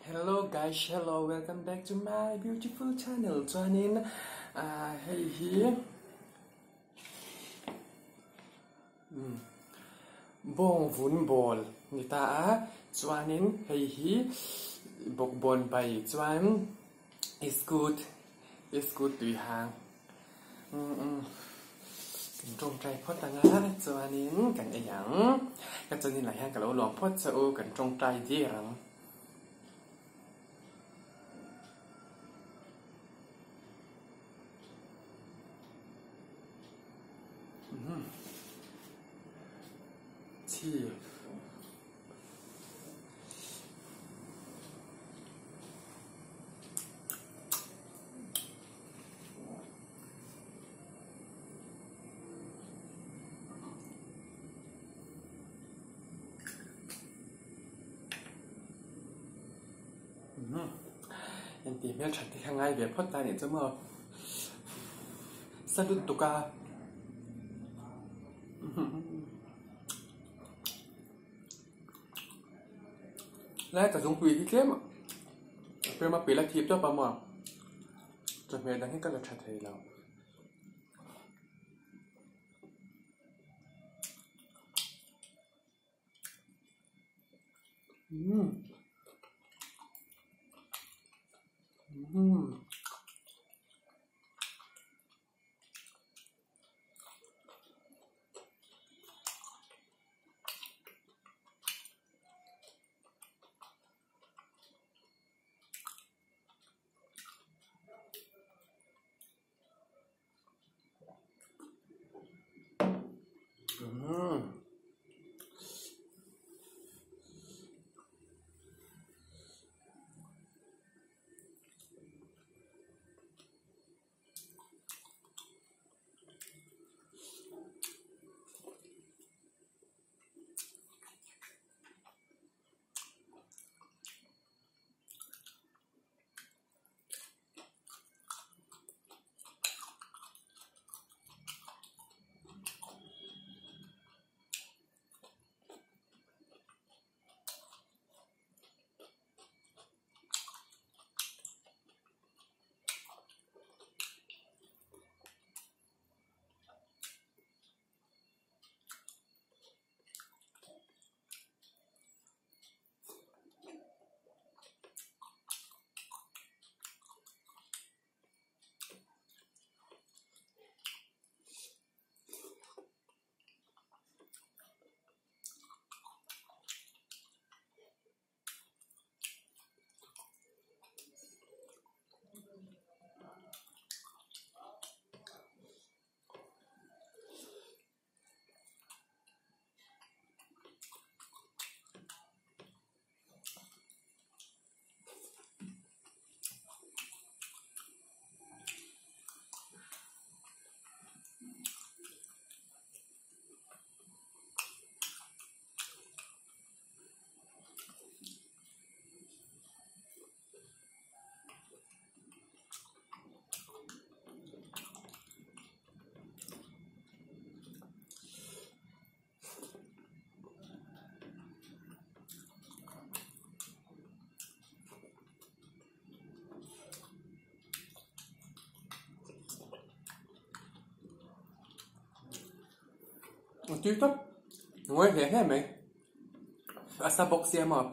Hello guys hello welcome back to my beautiful channel chuanin ah hei hi bawng vun bawl ni ta a chuanin hei hi bawkbawn bai chuan iskut iskut tui hang. Kan tawngtai phawt ang a, chuanin kan ei ang. Ka chuanin lah hian ka lo lawm phawt che u, kan tawngtai dir ang. Chi. Engti hmel that te kha ngai ve phawt ta nih chu maw sa lut tuk a. Lai ka zungpui hi tlem a prema pil a thip tawp a maw chawhmeh dang hi ka la tha thei lo. Umm umm. Umm. A tui tawp ngawi hle hle mai a sa bawk sia maw.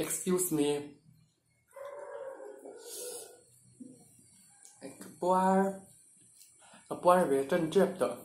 Excuse me. Ka puar ka puar ve tan tep tawh.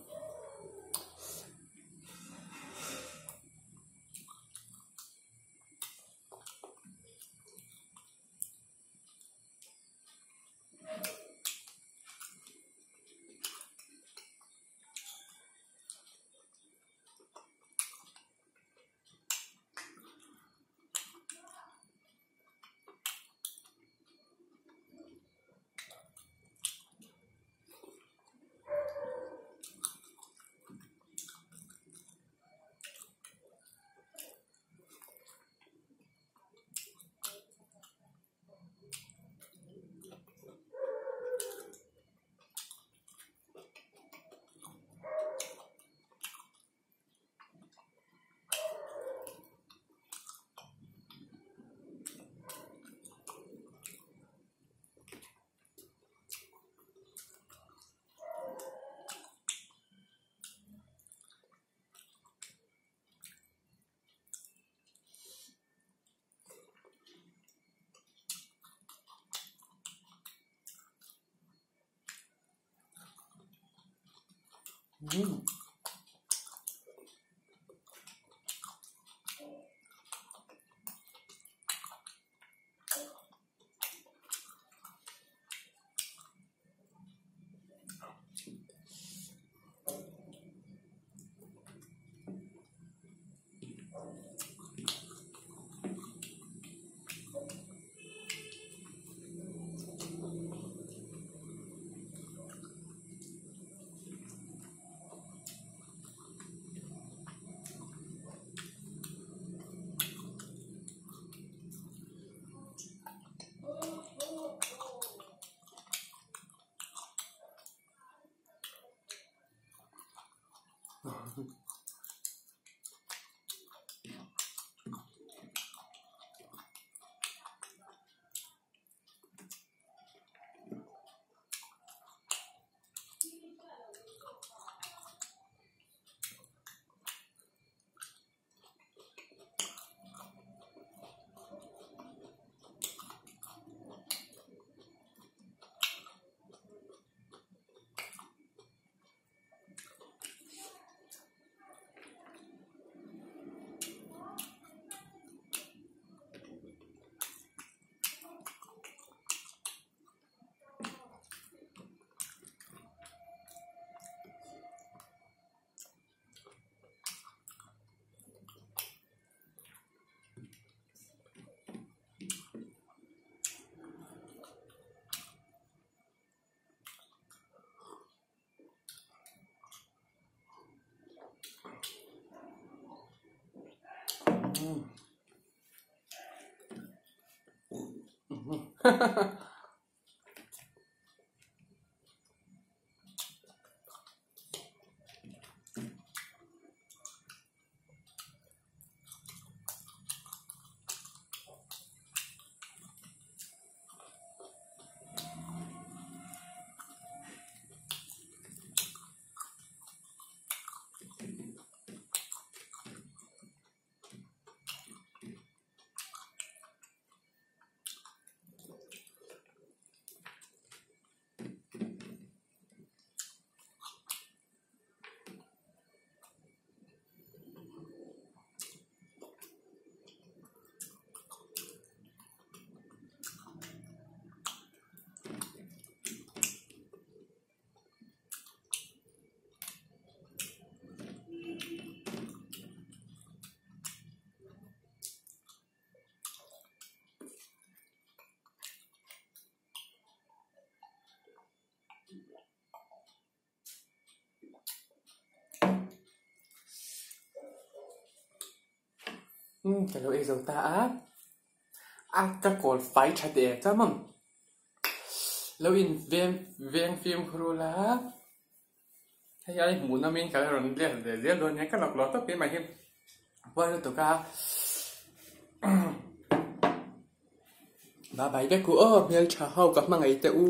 Umm ka lo ei zo ta a, a ka kawl fai tha teh em chuan maw lo in veng veng fimkhur ula hei ai hmuh nawmin ka la rawn let ve zel dawn nia ka lak lo tawp mai hi huai lutuk a bye bye vek u aw hmeltha ho ka hmangaih teh u.